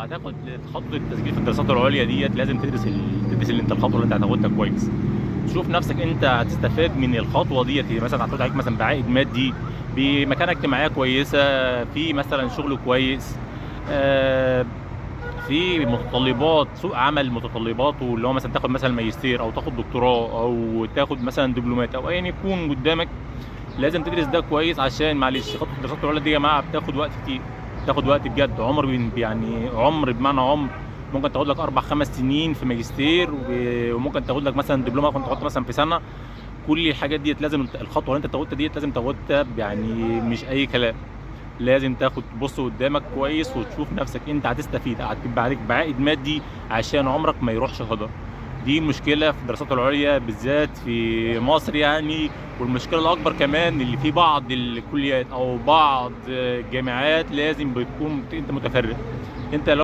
هتاخد خطوة التسجيل في الدراسات العليا ديت لازم تدرس تدرس اللي انت الخطوة اللي انت هتاخدها كويس. تشوف نفسك انت هتستفاد من الخطوة ديت، هي مثلا هتعود عليك مثلا بعائد مادي، بمكانه اجتماعية كويسه، في مثلا شغل كويس، آه، في متطلبات سوق عمل، متطلباته اللي هو مثلا تاخد مثلا ماجستير او تاخد دكتوراه او تاخد مثلا دبلومات او ايا يكون قدامك. لازم تدرس ده كويس، عشان معلش خطوة الدراسات العليا دي يا جماعة بتاخد وقت كتير، بتاخد وقت بجد، عمر يعني عمر بمعنى عمر. ممكن تاخد لك 4 5 سنين في ماجستير، وممكن تاخد لك مثلا دبلومه ممكن تحط مثلا في سنه. كل الحاجات ديت لازم الخطوة اللي انت تاخدها ديت لازم تاخدها، يعني مش اي كلام. لازم تاخد تبص قدامك كويس وتشوف نفسك انت هتستفيد، هتبقى عليك بعائد مادي، عشان عمرك ما يروحش هدر. دي مشكلة في الدراسات العليا بالذات في مصر يعني. والمشكلة الأكبر كمان اللي في بعض الكليات أو بعض الجامعات لازم بتكون أنت متفرغ. أنت لو